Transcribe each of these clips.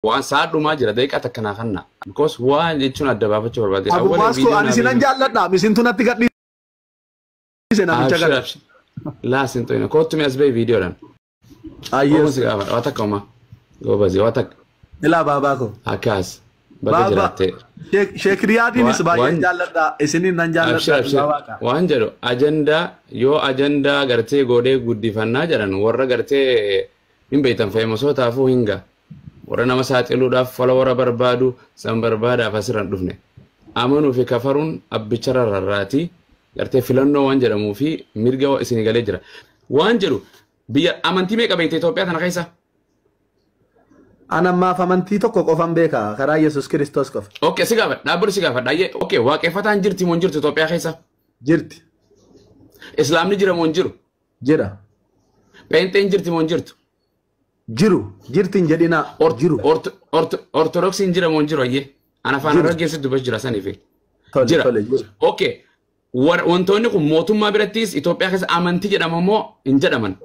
Waan sa'a dhumaa jira, daqiiqaa takka naa kanna. Because waan jechuun adda baafachuu barbaade. Abu Awwalee Maaskoo viidiyoo ani naa sinan beeku. jaalladha. Misintu natti gadhiise namicha Abshir kana. abshir. Laa sin to'ina. Kottu mi as bahi viidiyoodhaan. Ayyee. Oomishni si gaafa. Waa takka uumaa. Goobazi waa takka. Ilaa baabaa koo. Akkas. Bakka Baaba. jiraattee. Sheek Riyaadiinis baay'een Waan jaalladha. Isiniin nan abshir jaalladha abshir dhugaa waaqa. waan jedhu ajandaa yoo ajandaa gartee godhee guddifannaa jedhan warra gartee hin beektan feemosootaafuu hin ga'a. Warra nama saaxiluudhaaf fola warra barbaadu san barbaadaaf asirra hin dhufne. Amanuu fi kafaruun abbicharra rarraatii gartee filannoo waan jedhamuu fi mirga isinii galee jira. Waan jedhu biyya amantii meeqa beekte Itoophiyaa tana keessa? An ammaaf amantii tokko qofan beeka, karaa Yesuus Kiristoos qofa. Okay, si gaafadha. Dhaabbatu si gaafadha. Ayyee, okay, waaqeffataan jirti moo hin jirtu Itoophiyaa keessa? Jirti. Islaamni jira moo hin jiru? Jira. Pheenxeen jirti moo hin jirtu? Jiru. Jirti hin jedhinaa. Jiru. Ortodoksiin jira moo hin jiru? Ayyee. Ana afaan Jiru. Harargeessi dubbachuu jira saniif. Tole Jira. tole jiru. Okay. Wantoonni kun mootummaa birattis Itoophiyaa keessa amantii jedhama moo hin jedhaman?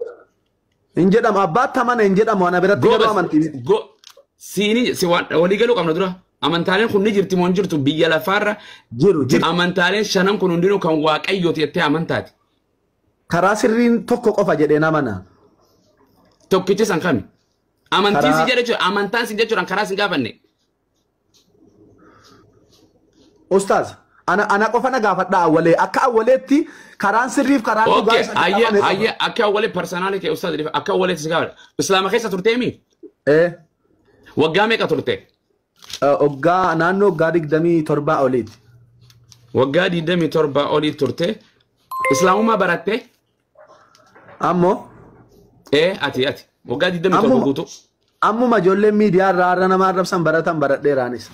Hin jedhamu, abbaatti amana hin jedhamu, ana biratti garuu Goobas amantii miti. go siini si waan walii galuu qabna dura. Amantaaleen kun ni jirti moo hin jirtu biyya lafaarra? Jiru jiru. Amantaaleen shanan kun hundinuu kan waaqayyooti jettee amantaati. Karaa sirriin tokko qofa jedheen amana. Tokkichi san kami? Amantiin si Karaa jedhe jechuudha. Amantaan si jechuudhaan karaa si gaafanne. Ustaaz, ana qofa na gaafadha awwalee. Akka awwaleetti karaan sirriif karaan dhugaa Okay, isa jedhee ayyee amane qofa. ayyee akka awwalee personaali kee ustaaz akka awwalee si gaafadha. Islaama keessa turteemi? Eh, Waggaa meeqa turte? Waggaa naannoo waggaa 27 oliiti. Waggaa 27 olii turte. Islaamummaa baratte? Ammoo Ee, ati waggaa 27 ammuma guutuu. ammuma ijoolleen miidiyaa irraa har'a nama arrabsan baratan baradheeraanis.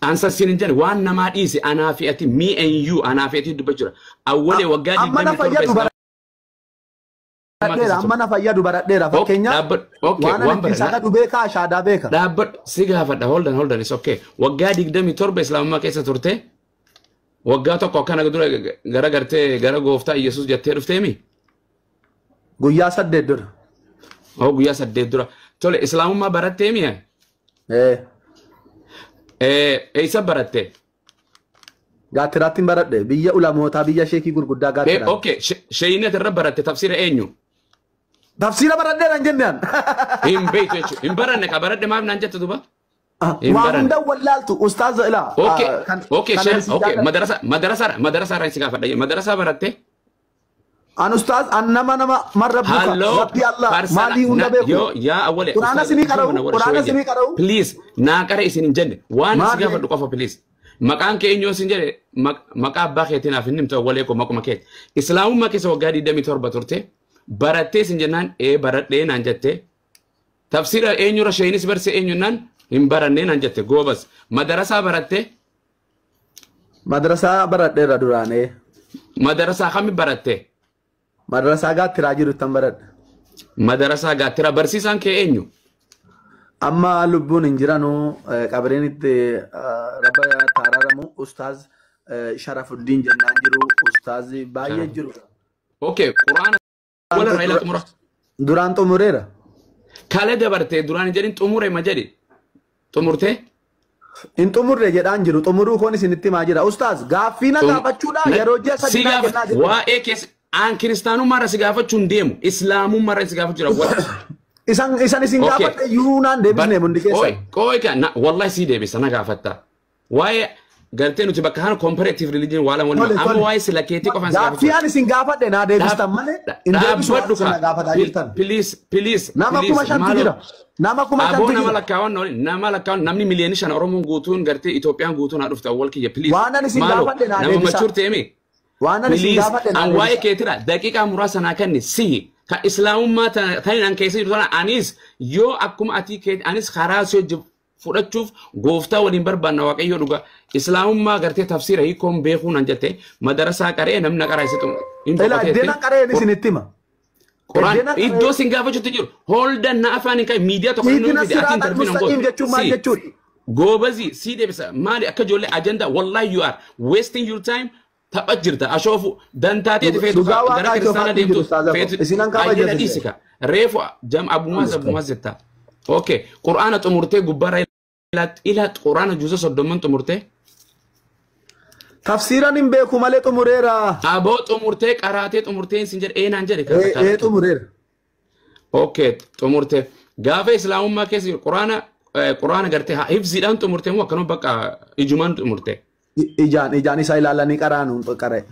Ansa siin hin jedhe waan namaa dhiise, anaa fi ati, me and you, anaa fi ati dubbachuu jira. Awwalee waggaa Amma na 27 fayyadu islaamummaa baradheera. keessa Amma turte. na fayyadu baradheera. Okay, Fakkeenyaaf dhaabbadhu. Okay, waan ani waan ittiin bara sagadu beekaa, shaadaa beeka. dhaabbadhu si gaafadha. Hold on, hold on, is okay. Waggaa 27 islaamummaa keessa turte. Waggaa tokko akkana dura gara gartee gara gooftaa Iyyasuus jettee dhufteemi? Guyyaa 8 dura. Oh, guyyaa 8 dura. Tole, islaamummaa baratteemi? Eh, Eessa baratte? Gaattiraatti hin baradhe, biyya ulamootaa, biyya sheekii gurguddaa gaattiraatti. Okay, sheeyinii irra baratte tafsiira eenyu? Tafsiira baradheera hin jenne an. Hin beektu jechuudha. Hin baranne ka baradhe maaf naan jette duba? Hin Waa baranne. hunda wallaaltu ustaaza ilaa. Okay, Kan okay, kan sheekh, ani si okay, jaalladhu. madarasa madarasa madarasa irraa si gaafadha. Madarasa baratte? An ustaaz an nama man rabbuka Halloo rabbi Allah farsana maalii hunda na beeku. yoo yaa awwale Quraana ustaaz sinii dhiifama qara'u na warra quraana shawee sinii jedhe. qara'u. Please naa qara isin hin jenne waan si Maali gaafadhu qofa please. Maqaan kee eenyu isin jedhe, maqaa abbaa keetii naaf hin himtu, awwalee koo maquma keeti. Islaamummaa keessa waggaa 27 turte barattee isin jennaan ee baradhee naan jette. Tafsiira eenyurra sheeyinis barse eenyunnaan hin barannee naan jette goobas. Madarasaa baratte? Madrasaa baradheera duraanee. Madarasaa kami baratte? Madrasaa gaattiraa jiru tan baradhe. Madarasaa gaattira barsiisaan kee eenyu? Amma lubbuun hin jiranuu, qabriin itti rabba taararamu, ustaaz Sharafuddin jennaan jiru, ustaaz baay'ee jiru. Okay, quraana wala irraa ilaa xumura. Duraan xumureera. Kale dabarte duraan hin jedhin, xumure ma jedhi. Xumurtee? Hin xumurre jedhaan jiru, xumuruu koon isinitti himaa jira. Ustaaz, gaaffii na gaafachuudha yeroo ji'a Si 3 naa gaafa kennaa jirtu. Waa'ee keessa aan kiristaanummaa irra si gaafachuu hin deemu. Islaamummaa irra si gaafachuu jira. Isan isin Okay. gaafadhe iyyuu naan deebisne hundi Oi, keessan. qooy ka na wallahi si deebisa na gaafatta. Waa'ee gartee nuti bakka kana comparative religion waa lama waliin Tole amma tole. waa'ee sila keetii qofaan si Gaaffii gaafachuu. aan isin gaafadhe naa deebistan malee hin deebisu waan Dhaabbadhu isin na ka. gaafataa jirtan. Please, please, Nama kuma please shantu maaloo. jira. Nama kuma Aboo shantu nama jira. lakkaawwan oli nama lakkaawwan namni miliyoona 5 Oromoon guutuun gartee Itoophiyaan guutuun haa dhufte awwal kiyya please. Waan ani isin Maaloo gaafadhe naa nama deebisaa. machuur ta'e Waan ani isin please gaafadhe naa an waa'ee deebisaa. keetira daqiiqaa muraasa naa kenni sihi kan islaamummaa taniin an keessa jiru tana anis yoo akkuma atii keeti anis karaa si hojii fudhachuuf gooftaa waliin barbaanna waaqayyoo dhuga islaamummaa gartee tafsiira hiikoon beekuu nan jette madarasaa qaree namni qaraa isitu hin Ilaa boqotee iddeen qareen isinitti hima. Quraan Iddeen qareen iddoo sin gaafachuutti jiru holdan na afaan hin qabe miidiyaa tokko inni Ihdina fide ati siraatal interview nan mustaqiim gootu jechuun maal si jechuudha? goobazi si deebisa maali akka ijoollee agenda wallahi you are wasting your time tapha jirta ashoofu dantaateeti feetu Dhugaa gara waaqaa kiristaana Itoophiyaatti jiru deemtu ustaaza koo. feetu Isinan ayyana kabajatu. dhiisika reefu jam abumaas abumaas jetta okay qur'aana xumurtee gubbaarra. Ilaa quraana juuza 30 xumurtee. Tafsiiraan hin beeku malee xumureera. Aboo xumurtee qaraatee xumurtee sin jedhe eenaan jedhe. Ee xumureera. Okay xumurtee gaafa islaamummaa keessa jiru quraana gartee hifziidhaan xumurtee moo akkanuma bakka ijumaan xumurtee? Ijaan isaa ilaalanii qaraanu qara'e.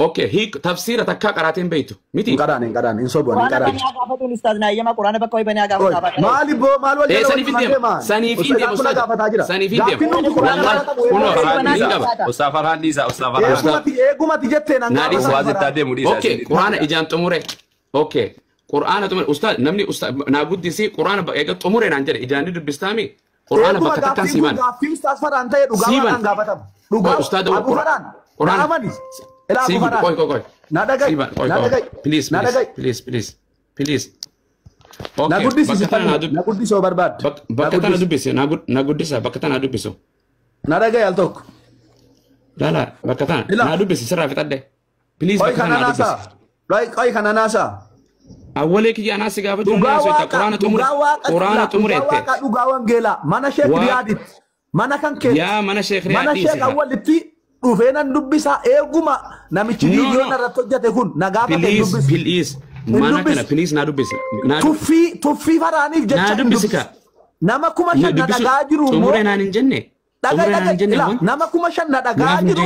Okay hiik tafsiira takkaa qaraateen beektu miti. Hin qaraan hin qaraan hin sobu hin qaraan. Maali boo maal wal jala Saniif hin deema saniif hin deema saniif hin deema. Ustaz Farhaan dhiisa Ustaz Farhaan. Eegumati jettee nan gaafata. Okay quraana ijaan xumure. Okay quraana xumure ustaz namni ustaz naa guddisi quraana eega xumure naan jedhe ijaan ni dubbistaami. Quraana bakka takkaan siiman. Gaaffii ustaz Farhaan ta'e dhugaa waan gaafatama. Dhugaa Abu Farhaan. Quraana. Siiban. Qoy qoy qoy. Na dhagai. Na dhagai. Please please please please. Na guddisi na guddisoo barbaadde. Bakka tana dubbisi na guddisa bakka tana dubbisu. Na dhagai al tokko. Lala bakka tana na dubbisi sirraa fixadhe. Please bakka tana na dubbisi. Qoy kana naasa. Awwalee kiyya anaa si gaafachuu dandeessu quraana xumure. Quraana xumure jette. Dhugaa wangeelaa mana Sheekh Riyaaditti mana kan keetti. Yaa mana Sheekh Riyaaditti. Mana Sheekh Awwalitti dhufee nan dubbisa eeguma namichi viidiyoon irratti hojjete kun na gaafate dubbisu. Please mana kana please na dubbisi. Tuffii Farhaaniif jecha na dubbisi ka. Nama 5,000 na dhagaa jiru immoo. Xumuree naan hin jenne. Xumuree naan hin jenne. Nama 5,000 na dhagaa jiru.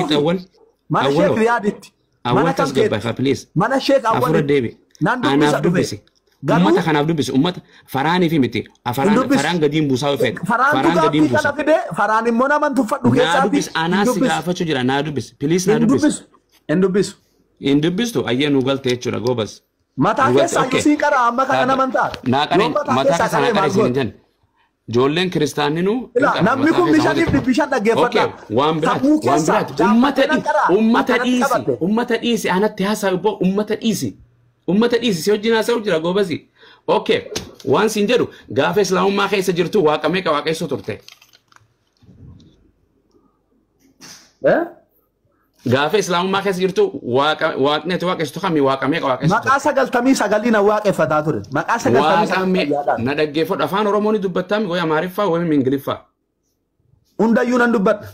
Mana Sheekh Riyaaditti. Awwal tasgabbaa'aa please. Mana Sheekh Awwalitti. Nan dubbisa. Uummata kanaaf dubbisi. Uummata Farhaanii fi miti. Farhaan gadiin buusaa yoo fedhe. Farhaan gadiin buusaa. Farhaan immoo nama tuffadhu keessaa. Naa dubbisi. Anaa si gaafachuu jira. Naa dubbisi. Please naa dubbisi. Hin dubbisu. Hin dubbistu ayyee nu galte jechuudha goobas. Mataa keessaa isin qara amma kana naman ta'a. Naa qaree mataa keessaa naa qaree isin hin jenne. Ijoolleen kiristaaninu. Namni kun bishaaniif bishaan dhaggeeffadha. Waan biraati. Waan biraati. Uummata dhiisi. Uummata dhiisi. Anatti haasa'u boo uummata dhiisi. Uummata dhiisi si wajjin haasa'u jira goobasi. Okay waan siin jedhu gaafa islaamummaa keessa jirtu waaqa meeqa waaqessuu turte? Gaafa islaamummaa keessa jirtu waaqni ati waaqessitu kami waaqa meeqa waaqessitu? Maqaa 99 na waaqeffataa ture. Maqaa 99. Na dhaggeeffadhu afaan Oromoo ni dubbattaami wayi Amaariffaa wayi Ingiliffaa. Hundayyuu nan dubbadha.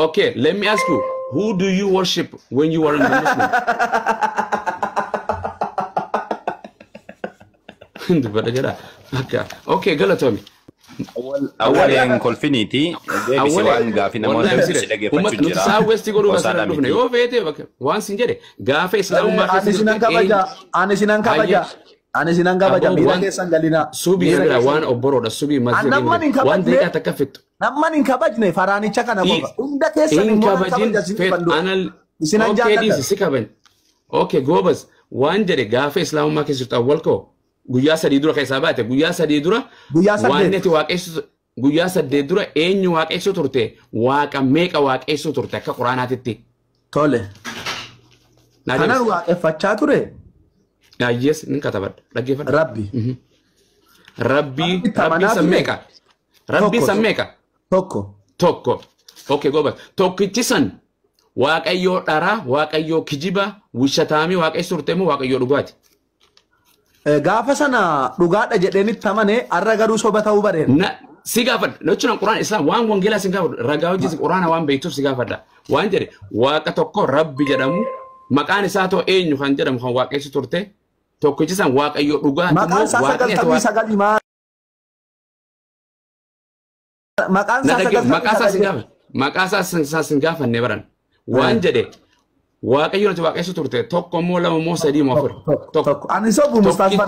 Okay let me ask you who do you worship when you were in the Muslim? Dubbadha jedha. Akka okay galatoomi. Awwaleen kolfiniiti deebisi waan gaafii namoota si dhaggeeffachuu jira. Nuti saawwesti godhuu asirra dhufne yoo feete waan sin jedhe gaafa islaamummaa keessa jirtu. Ani sinan kabaja. Ani sinan kabaja miira keessan galinaa. Subii bira waan obboroodha subii masjidii waan deeqaa takka fixxu. Namman hin kabajne Farhaanicha kana qofa. Hunda keessan immoo kabajin feetu. Isinan jaalladha. Si kabajan. Okay goobas waan jedhe gaafa islaamummaa keessa jirtu awwal koo. Guyyaa 3 dura keessaa baate guyyaa 3 dura waan ati waaqessu guyyaa 8 dura eenyu waaqessu turte waaqa meeqa waaqessu turte akka quraanaatitti. Tole. Kanan waaqeffachaa ture. Yes nin katabadha dhaggeeffadha. Rabbi. Rabbi rabbi san meeqa? Rabbi san meeqa? Tokko. Tokko. Okay goobas tokkichi san waaqayyoo dharaa waaqayyoo kijiba wishataamii waaqessu turte moo waaqayyoo dhugaati? Gaafa sana dhugaadha jedheen amane har'a garuu soba ta'uu bareera. Si gaafadha. Jechuun quraana islaam waan wangeelaa si gaafadhu ragaa hojii quraana waan beektuuf si gaafadha. Waan jedhe waaqa tokko rabbi jedhamu maqaan isaa ta'u eenyu kan jedhamu kan waaqessu turte tokkichi san waaqayyoo dhugaati. Maqaan isaa 99 maal? Maqaan isaa 99. Maqaa isaa si gaafanne baran. Waan jedhe waaqayyo nuti waaqessu turte tokko moo lama moo sadii moo afur. Tokko. Ani sobu Mustafa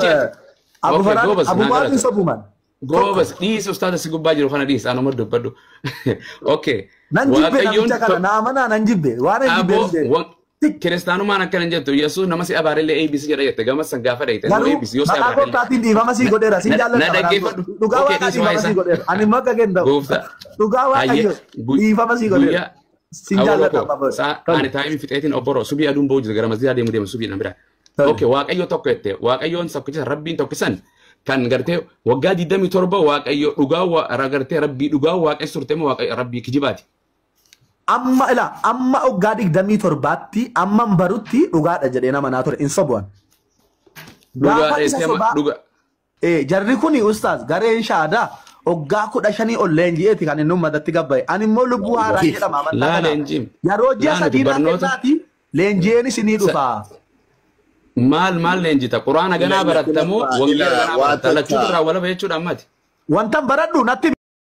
Abu Farhaan Abu Farhaan sobu man. Goobas dhiisi ustaaza si gubbaa jiru kana dhiisi anuma dubbadhu. Okay. Nan jibbe namicha kana na amanaa nan jibbe waan hin jibbe. Kiristaanummaan akkana hin jettu Yesuus nama si abaarellee ABC jedha jette gama san gaafa dhayite nu ABC yoo si abaarellee. Maqaa gooftaatiin dhiifama sii godheera siin jaalladha. Na dhaggeeffadhu. Dhugaa waaqaa dhiifama sii godheera. Ani makka kenna. Gooftaa. Dhugaa waaqayyo dhiifama sii godheera. Siin jaalladha amma. Ani taa'imii fixeetiin obboroo subii aduun ba'uu jira gara masjidaa deemu deema subii na bira. Okay waaqayyo tokko jette waaqayyoon sakkicha rabbiin tokkisan kan gartee waggaa 27 waaqayyo dhugaa gartee rabbii dhugaa waaqessu turte moo rabbii kijibaati. Amma ila amma waggaa 27tti amma barutti dhugaadha jedhee nama naa ture hin sobu'an. Dhugaa. Jarri kuni ustaaz gareen shaadaa Waggaa 15 ol leenji'eeti kan inni uummatatti gabbaa'e. Ani immoo lubbuu haaraa jedhama amantaa Laa kana. leenjiin. Yeroo ji'a Laa nuti 3 naa barnoota kennaati leenji'een isinii dhufa. Maal maal leenjita? Quraana ganaa barattamoo wangeela ganaa baratta? Lachuutu irraa walaba jechuudha ammati. Wantan baradhu natti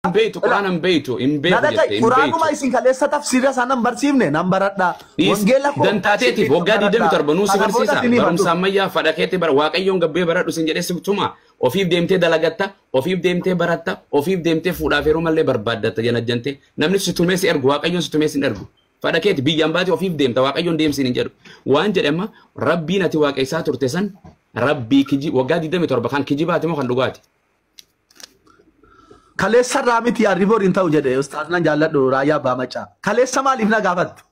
Hin beektu, quraana hin beektu, hin beeku na jette, dhaga'i. hin Quraanuma beektu. isin kaleessa tafsiira isaa nan barsiifne nan baradha. Wangeela koo Dantaateetiif waggaa 27 nuu si Kana booda barsiisa. isinii Barumsa badhu. ammayyaa fadhakeetti bara Waaqayyoon gabbee baradhu sin jedhee si tuma. Ofiif deemtee dalagatta, ofiif deemtee baratta, ofiif deemtee fuudhaaf yeroo mallee barbaaddatta janajjantee. Namni si tumee si ergu, Waaqayyoon si tumee si hin ergu. Fadhakeeti biyyaan baate ofiif deemta, Waaqayyoon deemsiin hin jedhu. Waan jedhama Rabbiin ati waaqessaa turte san Rabbii kiji waggaa 27 kan kijibaati moo kan dhugaati? Kaleessa irraa miti arriboor hin ta'u jedhe ustaas nan jaalladhu Raayyaa Abbaa Macaa. Kaleessa maaliif na gaafattu?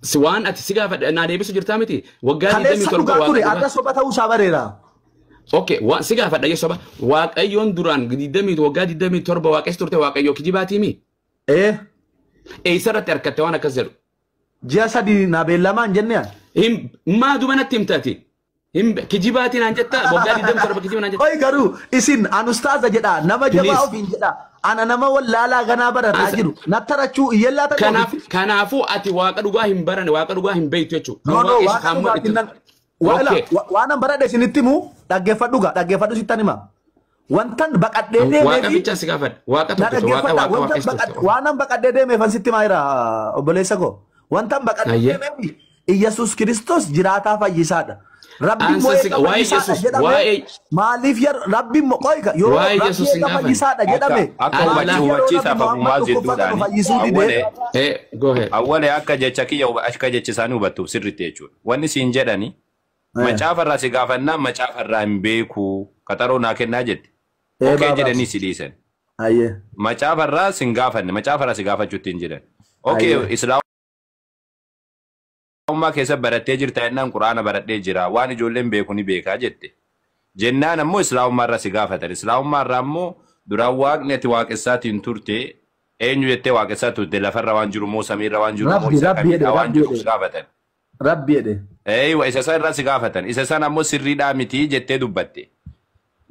Si waan ati si gaafadhe naa deebisu jirtaa miti waggaa Kaleessa 27 dhugaa ture waaqa har'a dhugaa. soba ta'uu isaa bareera. Okay, waan si gaafadha jee soba. Waaqayyoon duraan 20 waggaa 27 waaqessi turte Waaqayyoo kijibaatii mi? Ee Eessarratti harkatte waan akkas jedhu? ji'a 3 na beellamaan jenne ani. Hin maa duba natti himtaati? Hin kijibaatii naan jetta waggaa 27 kijiba naan jetta. Oi garuu isin an ustaaza jedha nama jabaa Please. ofiin jedha ana nama wallaalaa ganaa barataa jiru nattarachuu iyyellaa ta'e Kanaaf ofitti. kanaafuu ati waaqa dhugaa hin barane waaqa dhugaa hin beektu jechuudha. No Kan no waaqessu waaqa kan dhugaatiin itti. nan waala Okay. waan an baradhe isinitti himu dhaggeeffadhu gaa dhaggeeffadhu sittan hima. Wantan baqadhee Waaqa deemee fi bichaa si gaafadha. Waaqa na tokkicha waaqa dhaggeeffadha waaqa wantan waaqessu baqadhe turte. waan an baqadhee deemeef an sitti himaa jira obboleessa koo. Wantan baqadhee Ayyee. deemee fi Iyyasuus Kiristoos jiraataa fayyisaadha. Rabbi immoo Ansa si eega waa'ee fayyisaadha Yesuus jedhame waa'ee maaliif rabbi immoo qoyka yeroo waa'ee rabbi Yesuus hin eega gaafanne. fayyisaadha Akka jedhame akka Allah maaliif yeroo Nabi hubachiisaaf Muhammad abumaa dhukkubsata nu jedhuudhaani. fayyisuu didee Awwalee Go ahead. awwalee akka jecha kiyya akka jecha isaanii hubattuuf sirriitti jechuudha. Wanni siin jedhani macaafarraa si gaafannaa macaafarraa hin beeku qaxaroo naa kennaa jette. Ee Okee baabaa. jedhanii si dhiisan. Ayyee. Macaafarraa sin gaafanne macaafarraa si gaafachuutti hin jedhan. Okee Ayyee. islaamummaa keessa barattee jirta jennaan quraana baradhee jira waan ijoolleen beeku ni beekaa jette. Jennaan ammoo islaamummaarraa si gaafatan. Islaamummaarraa ammoo duraan waaqni ati waaqessaatiin turte eenyu jettee waaqessaa turte lafarra waan jiru moo samiirra waan jiru moo Rabbi isa rabbi jedhe kamidha waan rabbi jiru si jedhe gaafatan. rabbi jedhe. Eeywa isa san irraa si gaafatan. Isa san ammoo sirriidhaa miti jettee dubbatte.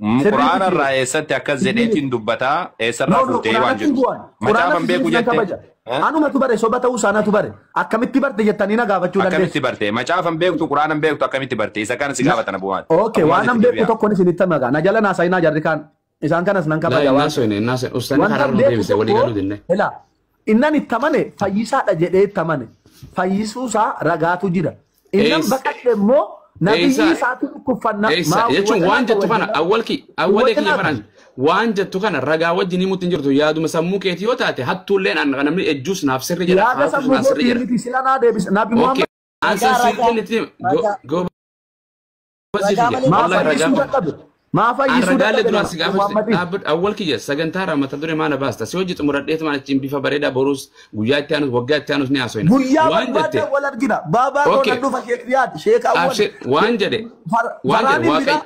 Sirrii Quraana miti. irraa eessatti akkas Sirrii miti. jedheetiin dubbataa eessarraa No no fuutee waan quraanatti hin jedhu. bu'an. Macaafan Quraanatti beeku isinis nan jette. kabaja. Anumatu bare soba ta'uu isaanatu bare. Akkamitti barte jettanii na gaafachuu Akkamitti dandeessu. barte? Macaafan beektu quraanan beektu akkamitti barte? Isa kana si gaafatan abumaan. Okay Abumaan waan an sitti beeku deebi'a. tokkoon isinitti himaa. Na jala naasayinaa jarri kaan. Isaan kanas nan Laa kabaja hin waan. naasoo hin naasoo ustaanni Wantan karaa nu beeku deebise walii tokko galuu dinne. ilaa innan itti amane fayyisaadha jedhee itti amane fayyisuusaa ragaatu jira. Innan Eessa baqadhe immoo nabiyyi eessa isaatu dhukkubfanna eessa maa jechuun waan jettu kana awwalki awwalee kiyya wajjinaata. faraan waan jettu kana ragaa wajjin himuutti hin jirtu yaaduma sammuu keetii yoo taate hattuulleen an namni ejjuus naaf sirri jedha Yaada haatuus sammuu naaf sirri kootii jedha. miti sila naa deebisa. Nabi Okay Muhammad ansan Ragaa sirri ragaa itti ragaa go ragaa kiyya malee maa wallahi ragaa fayyisuu dadhabe? Maa an fayyisuu ragaalee dadhabe duraan si Nabi gaafachise Muhammadin? dhaabbadhu awwal kiyya sagantaa irraa mata duree maana baasta si hojii xumuradheet maan achiin bifa bareedaa boruus guyyaa itti aanus waggaa itti aanus ni haasofna Guyyaa waan jette barbaadde wal argina. Baabaa koo okay nan dhufa Sheek Riyaad, Sheek Awwal. abshir waan jedhe waan jedhe Faraan hin waaqayyo bira.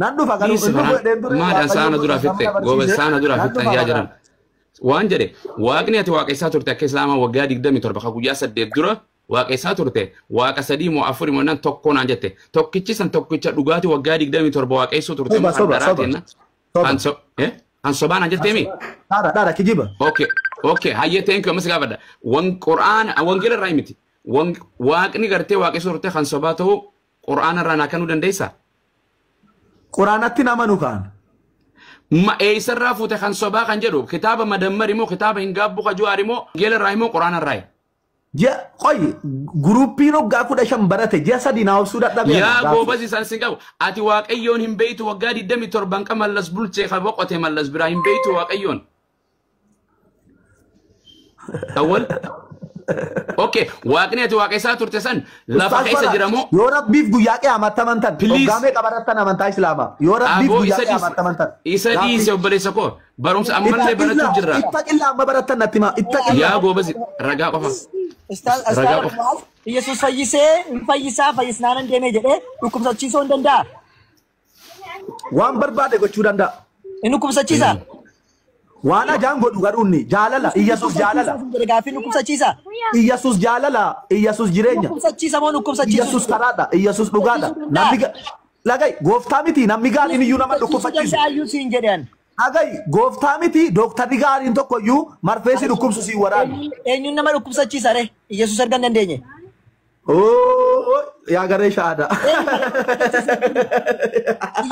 Nan dhufa garuu dhiisi hin dhufu faraan jedheen ture maadhaan Waaqayyo saana duraa gosa fixxe nama gooba barsiise. saana duraa Nan fixxan dhufa yaa faraan. jedhan waan jedhe waaqni ati waaqessaa turte akka islaamaa waggaa 27 ka guyyaa 8 dura waaqessaa turte waaqa sadii moo afur moo nan tokko naan jette tokkichi san tokkicha dhugaatii waggaa 27 waaqessuu turte Soba moo kan soba daraa soba teenna soba. kan so eh kan sobaa naan jettee mi Dhaadha dhaadha kijiba. Okay, okay, hayyee thank you ammas gaafadha. Wan Qur'aana wangeela irraa miti. Wan waaqni gartee waaqessuu turte kan sobaa ta'u Qur'aana irraa naa kennuu dandeessaa? Quraanatti nama nu kaan. Ma eessarraa fuute kan sobaa kan jedhu kitaaba madammar immoo kitaaba hin gaabbu ka juwaar immoo wangeela irraa immoo Qur'aana irraa. Ji'a qoyi guruupiin waggaa 15 barate ji'a 3 naa obsuu dadhabe ana Yaa gaaffii. goobas isaan sin qabu ati waaqayyoon hin beeytu waggaa 27 ka mallas bulchee ka boqote mallas biraa hin beeytu waaqayyoon. Awwal. Okay, waaqni ati waaqessaa turte san lafa Ustaaz keessa Farhaan jira moo yoo rabbiif guyyaa qiyaamaatti amantan Please. waggaa meeqa barattan amantaa islaamaa yoo rabbiif Aboo guyyaa isa dhiise qiyaamaatti amantan isa gaaffii dhiise obboleessa koo barumsa ammallee barachuu jirra. ittaqillaa amma barattan natti himaa ittaqillaa Yaa goobas ragaa qofa Ustaaz ragaa Ustaaz qofa. Maal Yesuus fayyisee hin fayyisaa fayyisnaan hin deemee jedhee dhukkubsachiisuu hin danda'a. waan barbaade gochuu danda'a. Inni dhukkubsachiisa. Waan ajaan godhu garuu inni jaalala Iyyasuus jaalala Gaaffiin dhukkubsachiisa. Iyyasuus jaalala Iyyasuus jireenya Dhukkubsachiisa moo dhukkubsachiisu? Iyyasuus karaadha Iyyasuus dhugaadha namni lagai gooftaa miti namni gaariin iyyuu nama Dhukkubsachiisuu dhukkubsachiisu danda'ayyuu siin jedhan. Dhagayi, gooftaa miti dooktarri gaariin tokko iyyuu marfee si dhukkubsu si waraanu. Eenyuun nama dhukkubsachiisa ree? Yesuus erga hin dandeenye. Oo, yaa garee shahaadaa.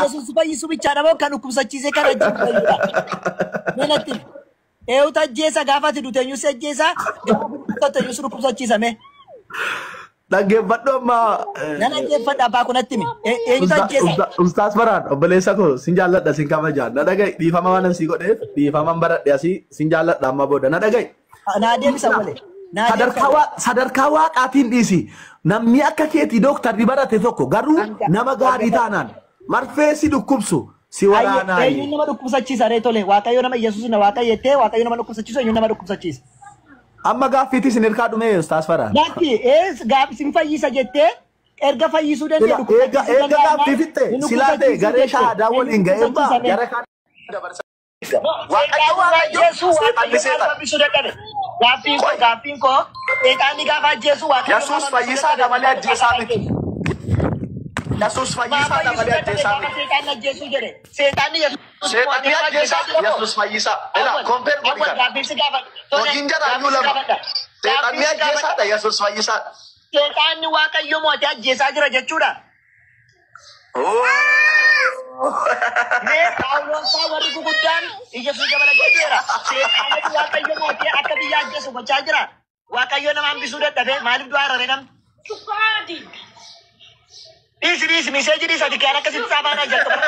Yesuus fayyisuu bichaadha moo kan dhukkubsachiisee kan ajjeesu fayyudha? Mee natti himi. Eenyutu ajjeesa gaafa ati duute eenyu si ajjeesa gaafa dhukkubsattu eenyu si dhukkubsachiisa mee? Dhaggeeffadhu amma. Nan dhaggeeffadha abbaa kun natti himi. Eenyutu ajjeesa? Ustaas Farhaan, obboleessa koo, sin jaalladha, sin kabajaa. Na dhaga'i, dhiifama waan si godheef dhiifaman baradhe asii, sin jaalladha amma booda. Na dhaga'i. Naa deebisa wale. Naa Sadarkaa deebisa. Sadarkaa waaqaatiin dhiisi. Namni akka keetii dooktarri barate tokko garuu nama gaarii taanaan marfee si dhukkubsu si Eenyuun waraanaayi. nama dhukkubsachiisa ree? Tole, Waaqayyo nama Yesuus na Waaqayyo jettee, Waaqayyo nama dhukkubsachiisu, eenyuun nama dhukkubsachiisa? Amma gaaffiitis sin hirkaa dhumee, Ustaas Farhaan. Lakki, ees gaaf sin fayyisa jettee erga fayyisuu danda'e Ila eega dhukkubsachiisuu eega danda'annaan gaaffii fixxe hin silaa ta'e dhukkubsachiisuu garee jette shahaadaa eenyuun waliin ga'een ba'a dhukkubsachiisa mee? gara kaan dabarsa. Waaqayyo Seexaanni Waaqayyo ajjeesuu seexanni Waaqayyo maal seexan. hambisuu dadhabe? Gaaffiin koo Qoy gaaffiin koo, seexaanni gaafa ajjeesuu Waaqayyo maal Yesuus hambisuu fayyisaadha dadhabe? malee ajjeesaa Gaafa miti. ajjeesu. Yesuus Maa fayyisaadha fayyisuu malee dadhabe ajjeesaa gaafa miti. seexaanni ajjeesuu jedhe? Seexaanni Yesuus Seexanni mo'atee nama ajjeesaa, ajjeesaa jira moo? Yesuus fayyisaa. Ila Awwal compare godhi awwal kana. gaaffiin si gaafadha. Tole, Hojiin jaraayyuu gaaffiin si lama. gaafadha. Seexanni Gaaffiin si gaafadha. ajjeesaadha, Yesuus fayyisaadha. Seexaanni Waaqayyo mo'atee ajjeesaa jira jechuudha. Mee Phaawulos fa'aa warri guguddaan Iyyasuus dabalatee jira. Seexaanatu Waaqayyo mo'atee akka biyya ajjeesu gochaa jira. Waaqayyo nama hambisuu dadhabee maaliif du'aa raree namni? Dhiisi, dhiisi, message dhiisi, ati kan akkasitti saafaanaa jalqaba.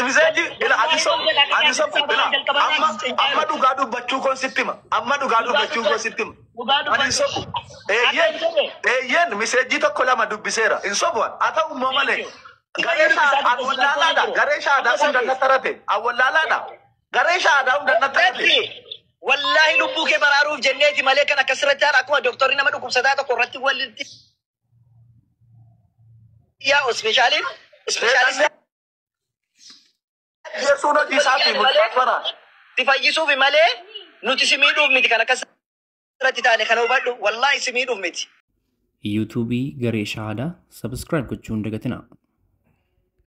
Message ila ani Wallaahi sobu waan jedhan ani akka sobu akkasitti ila saafaanaa jalqaba amma amma dhugaa dubbachuu koon sitti hima, amma dhugaa Dhugaa dubbachuu koon dubbadhu. sitti hima. Dhugaa Ani hin dubbadhu. sobu. Akka Eeyyeen hin jedhe. eeyyeen message tokko lama dubbiseera, hin sobu haa ta'u immoo Thank malee you. Sifa garee yoo dubbisaa an turte si rakkoon hin wallaalaadha jiru. garee shaadaa Amma hunda dhageessi. nattarate, an wallaalaadha, garee shaadaa hunda nattarate. Lakki, wallaahi lubbuu kee baraaruuf jenneeti malee kan akkasirratti haala akkuma dooktorri nama dhukkubsataa tokko irratti walitti yaa'u ispeeshaaliin Seexanni ispeeshaalistii ajjeesuun hojii walitti isaatii yaa'e malee Ustaas Farhaan. si fayyisuuf malee nuti si miidhuuf miti kan akkasirratti taane, kana hubadhu, wallaahi si miidhuuf miti. Yuutuubii Garee Shahaadaa subscribe gochuu hin dagatinaa.